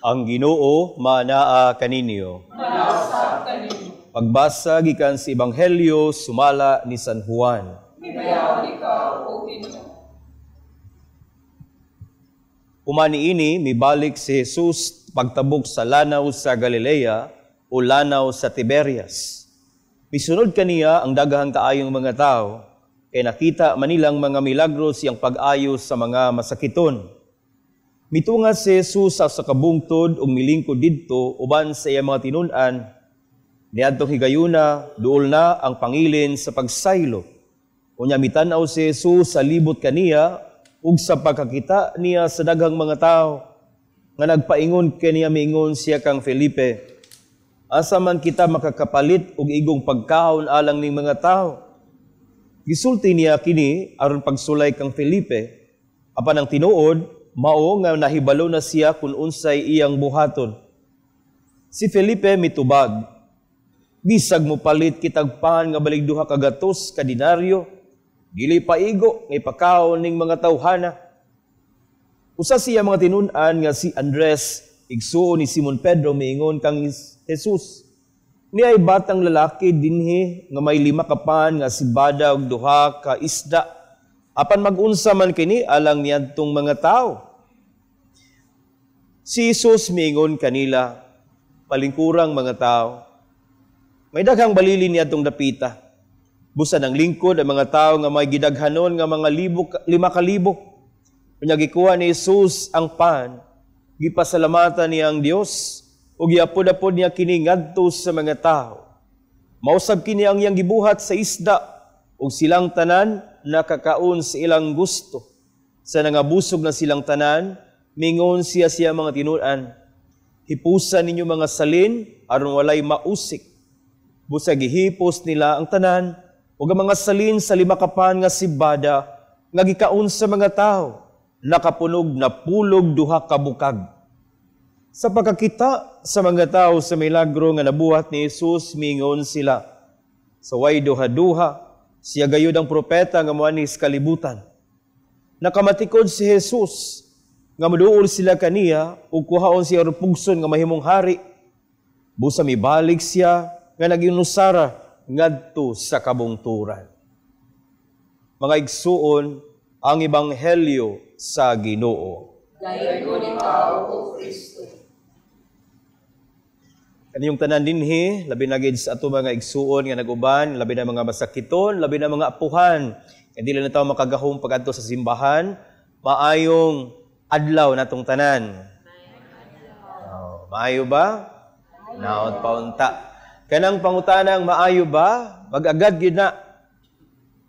Ang Ginoo manaa kaninyo. Manausab kanimo. Pagbasa gikan sa Ebanghelyo sumala ni San Juan. Himayaon ikaw, O Ginoo. Human niini, mibalik si Jesus pagtabok sa lanaw sa Galilea o lanaw sa Tiberias. Misunod kaniya ang daghang kaayong mga tao, kay nakita man nilang mga milagro siyang pag-ayo sa mga masakiton. Mitunga si Jesus sa kabungtod ug milingkod didto uban sa iyang mga tinun-an. Niadtong higayuna, duol na ang pangilin sa pagsaylo. Unya mitan-aw si Jesus sa libot kaniya ug sa pagkakita niya sa daghang mga tao nga nagpaingon kaniya, miingon siya kang Felipe, "Asa man kita makakapalit og igong pagkaon alang ning mga tao?" Gisulti niya kini aron pagsulay kang Felipe, apan ang tinuod mao nga nahibalo na siya kung unsay iyang buhaton. Si Felipe mitubag, "Bisag mo palit kitag pan nga balig 200 ka denaryo, dili pa igo nga ipakaon ning mga tawhana." Usa siya mga tinun-an nga si Andres, igsuon ni Simon Pedro, miingon kang Jesus, "Niay batang lalaki dinhi nga may 5 ka pan nga sibada ug 2 ka isda. Apan mag-unsa man kini alang niadtong mga tao?" Si Jesus miingon kanila, "Palingkurang mga tao." May daghang balili niadtong dapita. Busa ng lingkod ang mga tao nga may gidaghanon nga mga 5,000. Unya gikuha ni Jesus ang pan, gipasalamatan niya ang Dios, ug giapod-apod niya kini ngadto sa mga tao. Mausab kini ang iyang gibuhat sa isda, ug silang tanan nakakaon sa ilang gusto. Sa nangabusog na silang tanan, mingon siya siya mga tinun-an, "Hipusa ninyo mga salin aron walay mausik." Busa gihipos nila ang tanan ug ang mga salin sa 5 ka pan nga sibada nga gikaon sa mga tao, nakapunog na 12 ka bukag. Sa pagkakita sa mga tao sa milagro nga nabuhat ni Jesus, mingon sila, "Sa way duha-duha, siya gayud ang propeta nga moanhi sa kalibutan." Nakamatikod si Jesus nga moduol sila kaniya ug kuhaon siya aron pugson nga mahimong hari. Busa mibalik siya nga naginusara ngadto sa kabungturan. Mga igsuon, ang Ebanghelyo sa Ginoo. Dayon ikaw, O Kristo. Kaniyong tanan dinhi, labi na gid sa ato mga igsuon nga nag-uban, labi na mga masakiton, labi na mga apuhan, nga dili na tawo makagahom pag-adto sa simbahan, maayong adlaw natong tanan. Oh, maayo ba? Naot paunta. Kanang pangutanang maayo ba? Mag-agad gyud na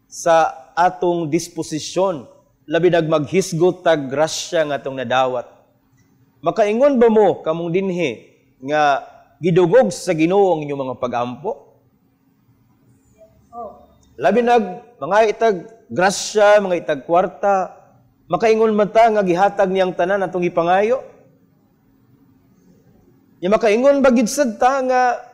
sa atong disposisyon, labi nag maghisgot tag grasya nga atong nadawat. Makaingon ba mo kamong dinhi nga gidugog sa Ginoo ang inyong mga pag-ampo? Labi nag mga itag grasya, mga itag kwarta, makaingon man ta nga gihatag niyang tanan atong gipangayo? Nya makaingon ba gid sad ta nga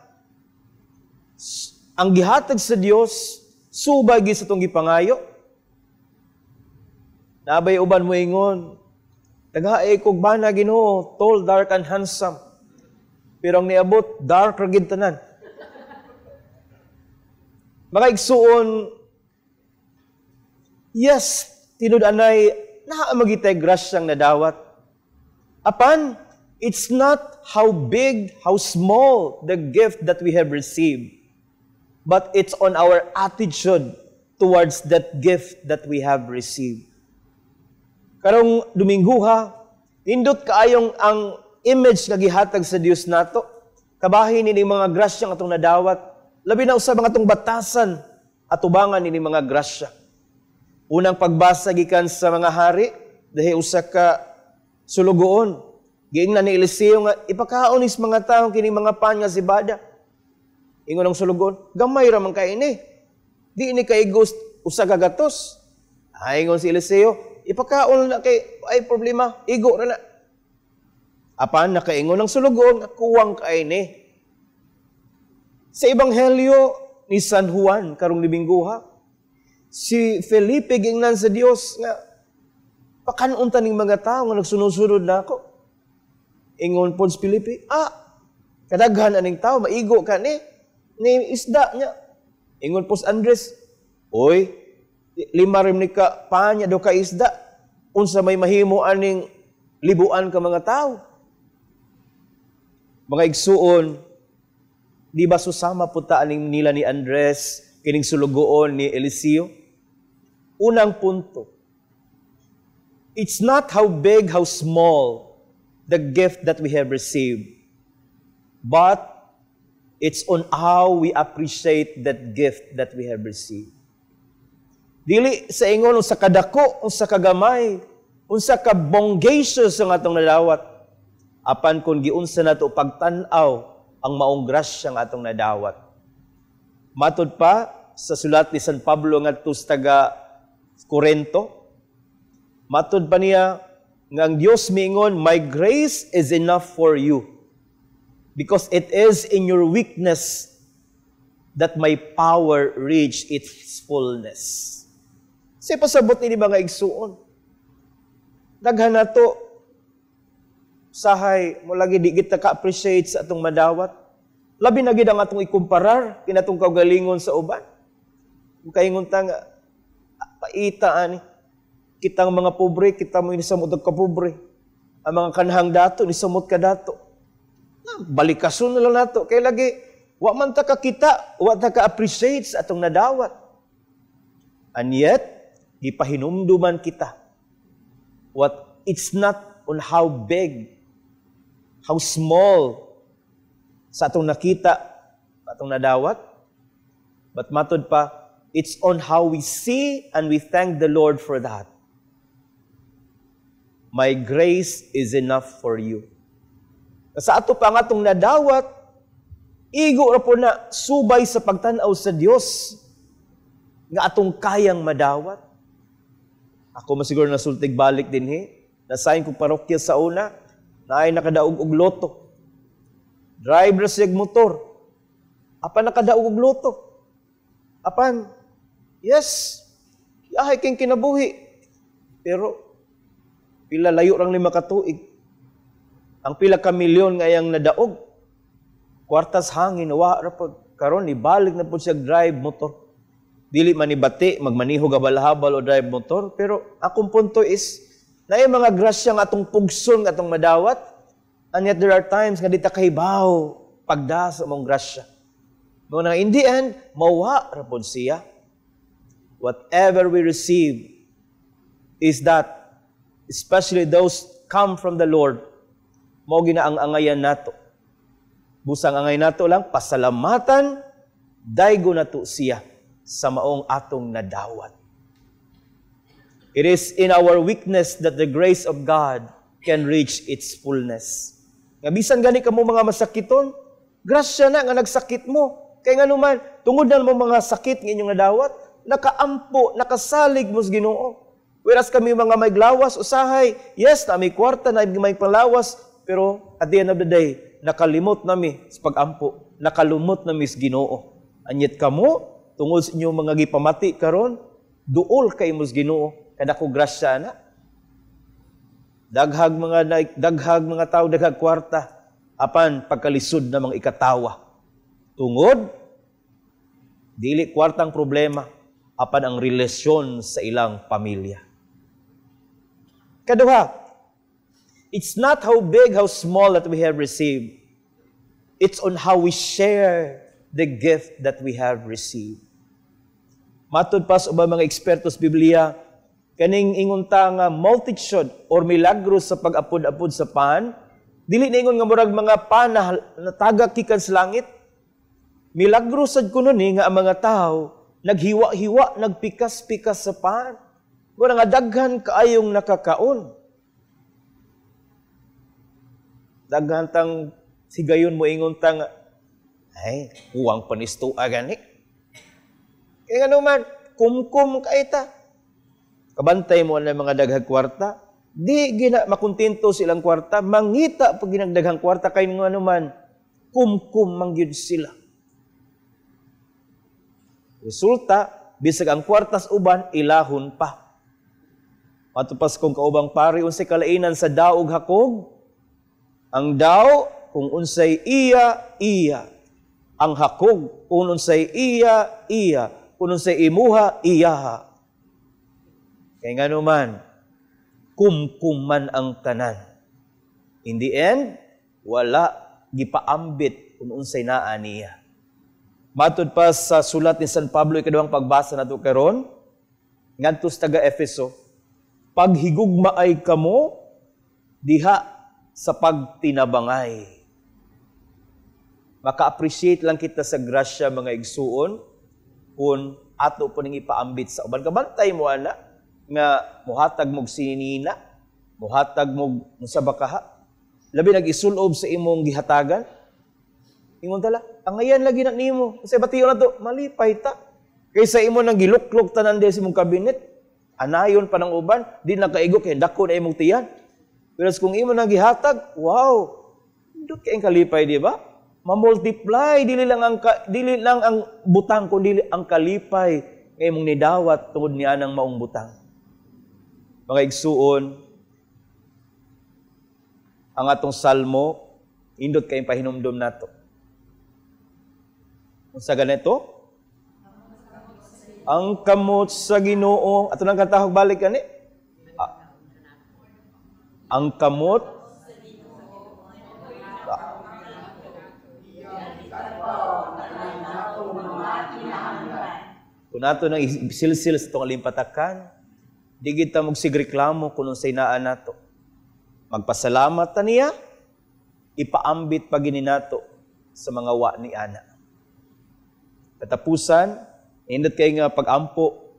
ang gihatag sa Dios subay gid sa atong gipangayo? Nabay uban mo ingon, "Tagae kog bana, Ginoo, tall, dark and handsome." Pero ang niabot, dark ra gid tanan. Mga igsuon, yes, tinud-anay naa magitay grasyang nadawat. Apan, it's not how big, how small the gift that we have received, but it's on our attitude towards that gift that we have received. Karong Domingguha, nindot kaayong ang image nga gihatag sa Dios nato. Kabahin ini mga grasya nga atong nadawat. Labi na usab ang atong batasan atubangan ini mga grasya. Unang pagbasa gikan sa Mga Hari, dahil usa ka sulugoon. Giingnan ni Eliseo nga ipakaon is mga tawo kini mga pan nga sibada. Ingon ang sulugoon, "Gamay ra man kay ini. Di ini kaigos 100." Ay, ingon si Eliseo, "Ipakaon na kay ay problema, igo ra na." Apan nakaingon ang sulugoon nga kuwang kay ni. Sa Ebanghelyo ni San Juan karong Domingguha, si Felipe gingnan sa Dios nga pakanunta ning mga tao nga nagsunod-sunod na ako. Ingon pod si Felipe, "Kadaghan aning tao, maigo ka ni, ni isda niya." Ingon po si Andres, "Oy, lima rin ni ka panya do ka isda, unsa may mahimo aning libuan ka mga tao?" Mga igsuon, di ba susama po ta aning nila ni Andres, kining sulugoon ni Eliseo? Unang punto, it's not how big, how small the gift that we have received, but it's on how we appreciate that gift that we have received. Dili sa ingon sa kadako, sa kagamay, unsa ka bonggacious ang atong nadawat. Apan kung giunsa nato pagtan-aw ang maong grasya nga atong nadawat. Matud pa sa sulat ni San Pablo ngadto sa taga Korento, matud pa niya nga ang Dios miingon, "My grace is enough for you, because it is in your weakness that my power reach its fullness." Sa pasabot ni mga igsuon, daghan nato sahay mo lagi di kita ka-appreciate sa atong madawat. Labi na gid ang atong ikumparar kinatong kaugalingon sa uban. Kung kaingon ta nga paita ani kitang mga pobre, kita mo inisamot og kapobre. Ang mga kanhang dato nisamot ka dato. Na, balikason na lang nato kay lagi wa man ta kakita, wa ta ka-appreciate sa atong nadawat. And yet, gipahinumduman kita what it's not on how big, how small sa atong nakita, atong nadawat, but matod pa, it's on how we see and we thank the Lord for that. "My grace is enough for you." Sa ato pa nga atong nadawat, igo ra po na subay sa pagtan-aw sa Dios nga atong kayang madawat. Ako masiguro nasultig balik dinhi. Nasayin kong parokya sa una, naay nakadaog og lotto. Drive ra siya motor. Apan nakadaog og lotto. Apan, yes, yahay king kinabuhi. Pero, pila layo rang 5 ka tuig. Ang pila ka milyon nga iyang nadaog. Kwartas hangin, wa ra pod. Karon ibalik na pod siya drive motor. Dili man ni bati magmaniho habal-habal o drive motor, pero akong punto is naay mga grasya nga atong pugson nga atong madawat, and yet there are times nga di ta kahibaw pagda sa among grasya. Mao na in the end, mawa ra pod siya. Whatever we receive is that, especially those come from the Lord, mao gina ang angayan nato. Busang angay nato lang, pasalamatan, daygo nato siya sa maong atong nadawat. It is in our weakness that the grace of God can reach its fullness. Nga bisan gani kamo mga masakiton, grasya na nga nagsakit mo. Kay nga naman, tungod na mo mga sakit nga inyong nadawat, nakaampo, nakasalig mo sa Ginoo. Whereas kami mga may glawas, usahay, yes, na may kwarta, na may panglawas, pero at the end of the day, nakalimot nami sa pagampo, nakalumot nami sa Ginoo. Anyet kamo, tungod sa inyong mga gipamati karon, duol kay mo sa Ginoo, kada ko grasya na. Daghag mga tao, daghag kwarta, apan pagkalisod na mga ikatawa. Tungod dili kwartang problema, apan ang relasyon sa ilang pamilya. Kaduha, it's not how big, how small that we have received. It's on how we share the gift that we have received. Matud pa sa ubang mga eksperto sa Biblia, kaning ingon ta nga multitude or milagro sa pag-apod-apod sa pan, dili na ingon nga murag mga pan na natagak gikan sa langit. Milagro sad kuno ni nga ang mga tao naghiwa-hiwa, nagpikas-pikas sa pan. Mura nga daghan kaayong nakakaon. Daghan tang sigayon mo ingon ta nga, "Ay, kuwang panisto gani." Kaya nga naman, kumkum kay ta. Kabantay mo ang mga daghang kwarta, di gina makontento silang kwarta, mangita pag ginagdaghang kwarta kay nga naman, kumkum mangyud sila. Resulta, bisag ang kwartas uban, ilahon pa. Matupas kong kaubang pari, unsay kalainan sa daog hakog, Ang daw, kung unsay iya, iya. Ang hakog, kung unsay iya, iya. Kung unsay imuha, iyaha. Kaya nga naman, kumkum man ang tanan. In the end, wala gipaambit kung unsay naa niya. Matod pa sa sulat ni San Pablo, ikaduhang pagbasa nato karon, ngadto sa taga Efeso, paghigugma ay kamo diha sa pagtinabangay. Maka-appreciate lang kita sa grasya, mga igsuon, kung ato po ning ipaambit sa uban. Kabantay mo ana nga muhatag mog sinina, muhatag mog unsa ba kaha. Labi nag-isulob sa imong gihatagan. Ingon tala, angayan lagi na nimo. Kasi batiyo na to, malipay ta. Kaysa imo nang giluklok tanan sa imong kabinet, anayon pa ng uban, di na kaigo kay dako na imong tiyan. Pero kung imo nang gihatag, wow, indot kay kalipay, di ba? Ma-multiply, dili lang ang butang kundi ang kalipay nga imong nidawat tungod niya ng maong butang. Mga igsuon, ang atong salmo, indot kayong pahinumdom nato. Unsa ganito? Ang kamot sa Ginoo, ato nang kantahog balik kani. Ang kamot kung nato nang silsil sa itong alimpatakan, di kita magsigreklamo kung unsay naa nato. Magpasalamat ta niya, ipaambit pa gini nato sa mga wa ni ana. Katapusan, indot kay nga pag-ampo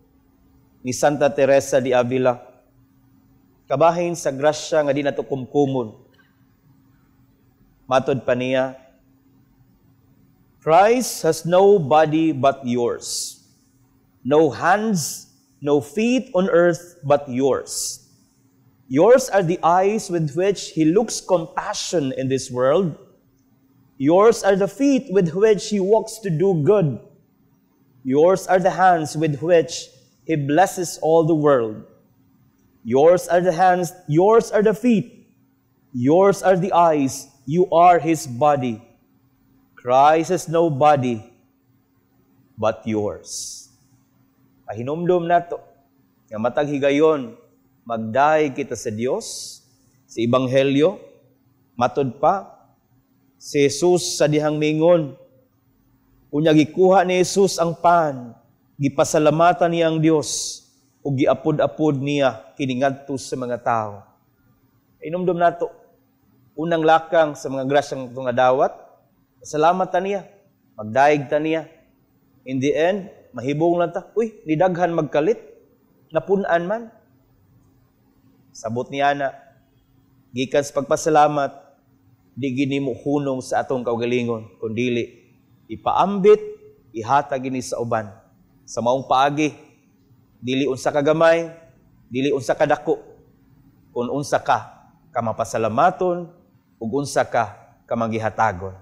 ni Santa Teresa de Avila, kabahin sa grasya nga di nato kumkumon. Matod pa niya, Christ has no body but yours, no hands, no feet on earth but yours. Yours are the eyes with which He looks compassion in this world. Yours are the feet with which He walks to do good. Yours are the hands with which He blesses all the world. Yours are the hands, yours are the feet, yours are the eyes, you are His body. Christ has no body but yours. Pahinumdum nato nga matag higayon magdayeg kita sa Dios sa Ebanghelyo. Matod pa si Jesus sa dihang mingon, unya gikuha ni Jesus ang pan, gipasalamatan niya ang Dios ug giapod-apod niya kini ngadto sa mga tawo. Inumdum nato unang lakang sa mga grasyang nga dawat, salamat ta niya, magdayeg ta niya. In the end, mahibong lang ta, uy, nidaghan magkalit, napun-an man. Sabot niya na, gikan sa pagpasalamat, di gini mo hunong sa atong kaugalingon, kundili ipaambit, ihatag gini sa uban. Sa maong paagi, dili unsa ka gamay, dili unsa ka dako, kun unsa ka kamapasalamaton, ug unsa ka kamangihatagon.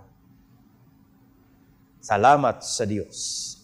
Salamat sa Dios.